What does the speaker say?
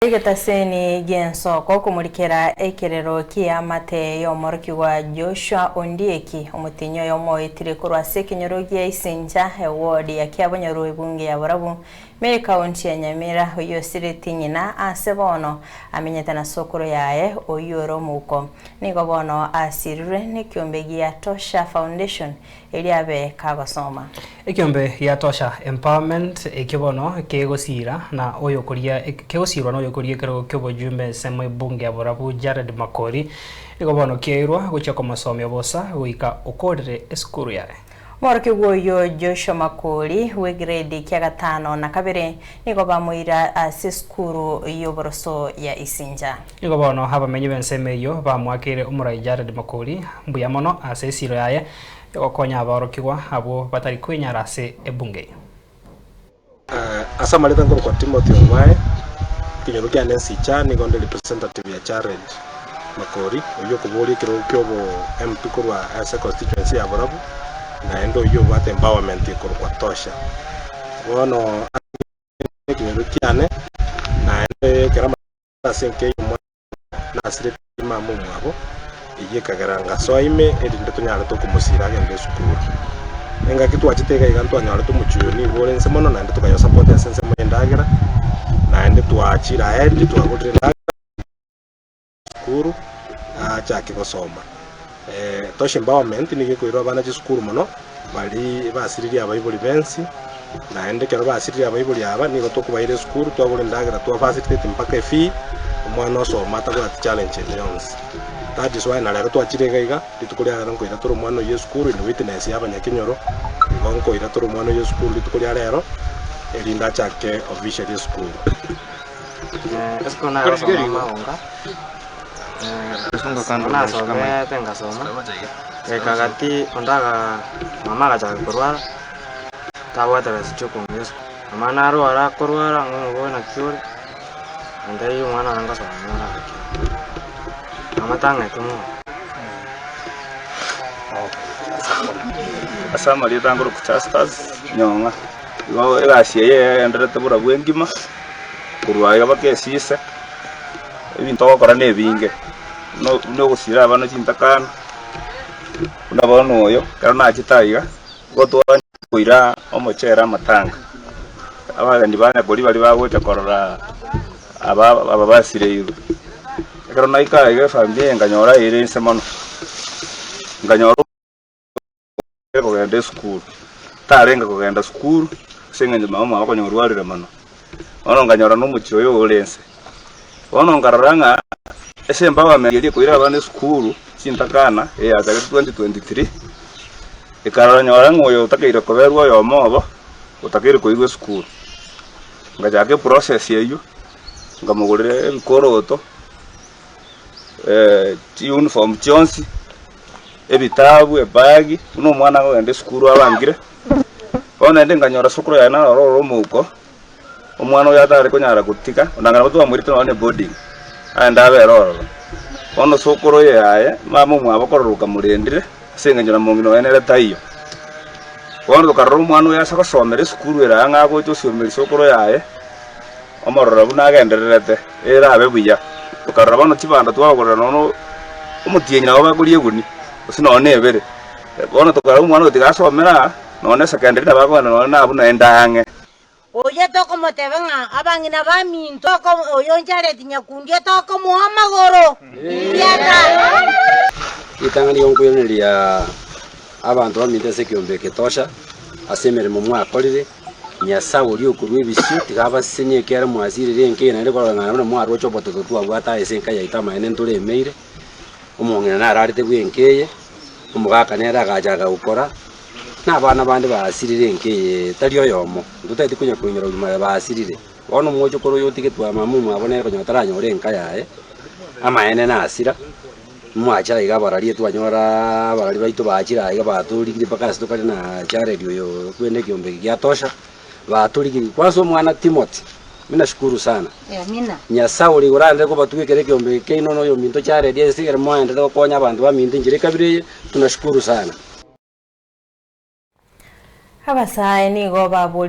Egetaseni gi'ensoko komorikera ekerero ki'eamate y'omorokigwa Joshua Ondieki, omotienyi oyomo oetire korwa ase ekenyoro gia Isincha, eward ya Kiabonyoru ebunge ya Borabu, me ekaunti ya Nyamira, oyio osiretie ng'ina aase bono amenyete na sokoro yaye oyio ore omouko. Nigo bono asirirwe nekiombe gia Tosha Foundation erio abe kagosoma. Ekiombe gia Tosha Empowerment ekio bono kegosiira na oyokoria kegosiirwa noyokoria ekerogo ki'obojumbe ensemo ebunge ya Borabu Jared Makori nigo bono kiairwa gochia komosomia bosa goika okorire esukuru yaye. Omworokigwa oyio Joshua Makori bw'egrade kia gatano na kabere nigo bamoira ase esukuru y'oboroso ya Isinja. Nigo bono abamenyi b'ensemo eyio bamoakeire omorai Jared Makori mbuya mono ase esiro yaye yogokonya aborokigwa abwo batari kwenyara ase ebunge eyio. Ase amareta nkorokwa Timothy Ongwae, ekenyoro kiane Nsicha, nigo nde representative ya Jared Makori, oyio okoboria ekerogo kia obo MP korwa ase constituency ya Borabu, naende oyio obwate empowerment ekorokwa Tosha. Bono ase ekenyoro kiane, naende ekero ase enka eyio nasirete mama omwabo, eyio ekagera ngasoa ime erinde tonyarete okomosiira agende esukuru. Engaki twachete iga iga ntwanyorete omochie oyo nigo ore inse mono naende tokayosupport ase ensemo y'endagera, naende twachire ahead twagorire endagera esukuru achake gosoma. Tosha Empowerment nigo ekoirwa abana chisukuru mono, baria basiririe abaibori b'ensi, naende ekero basiririe abaibori aba nigo tokobaira esukuru twagora endagera twa facilitate mpaka efee, omwana osoma atabwati challenge ende yonsi. That is why na rero twachire iga iga, rituko ria rero nkoira tore omwana oyio esukuru in witness ya abanyakenyoro, igo nkoira tore omwana oyio esukuru rituko ria rero, erinde achake officially esukuru. Esukuru nagosoma amaonga. Nasomete ngasoma, goika gati onde aga mama agachaka korwara, tabwate besa chiokong'ira esukuru. Mama narwara akorwara ng'a omoboe naki ore, antebi omwana one ngosoma more gaki. Mama tang'eti mono. Ase amarieta nkorokwa Justus Nyong'a, igo egasi eye egendererete borabu engima, korwa aiga mpaka esise. Ebinto ogokora nebinge, buna ogosira abana chintakana, buna bono oyo, ekero nachete aiga, nigo twakoira omochere amatanga, abageni ba nyakori baria bagocha korora aba aba basireirwe. Ekero naika aiga efamiri eye nkanyora ere inse mono, nkanyora. Kogenda esukuru, tarenge kogenda sukuru ase eng'encho mama omwabo konya orwarire mono. Bono nkanyora na omochie oyo ore inse. Bono nkarora ng'a ase empowerment eria ekoira abana esukuru chintakana eye yachagete 2023, ekarora ng'a oyo otakeire koberwa oyomo obo, otakeire koirwa esukuru. Ngachaka eprocess eywo, nkamogorera ebikoroto, chiuniform chionsi. ebitabu, ebagi, buna omwana akogenda esukuru abangire. Bono naende nkanyora sukuru yaye naro ororo omouko, omwana oyo atare konyara gotiga, onanga nabo twamoirete nonye na eboarding, aende abere ororo. Bono sukuru eye yaye, mama omwabo korora okamorendire, ase eng'encho na mong'ina oye nere taiyo. Bono tokarora omwana oyo ase gosomera esukuru ere ang'e agocha osiomeria sukuru yaye, omorora buna agendererete, erabe buya. Tokarora bono chibando twagorera nonya omotienyi nabo bakoria eguni, gose nonya na ebere. Bono tokarora omwana oyo tiga asomere aa, nonya na esecondary nabo akogenda nonya na abwo naende ang'e. Oyo tokomoteba ng'a abang'ina baminto, oyo Jared Nyakundi tokomoa amagoro mbiata. Ritang'ani gonkoiraneria abanto baminto ase ekeombe eke tosha, ase emeremo mwakorire. Nyasae oria okorua ebisio, tiga abasesenie ekiagera mwasirire enka eye naende korora ng'a buna mwaroche obototo twabwate aye ase enka yaito amaene ntoremeire, omong'ina nararete bw'enka eye, omogaka nere agachaka gokora, na abana bande basirire enka eye tari oyomo, ntotageti konya koinyora obogima aye basirire. Bono omochokoro oyo otigetwe aa mama omwabo nere konya taranyore enka yaye, amaene nasira. Mwachire aiga abarari twanyora abarari baito bachire aiga batorigirie mpaka ase tokare na Jared oyo kwende ekiombe eke giatosha, batorigirie. Kwanza omwana Timothy, mi nashukuru sana. Nyasae ore igoro aenderere kobatuga ekero ekiombe eke kiaino na oyominto Jared ase ekero moenderete gokonya abanto baminto enchera ekabira eye, tunashukuru sana. Abasae nigo baborigwe.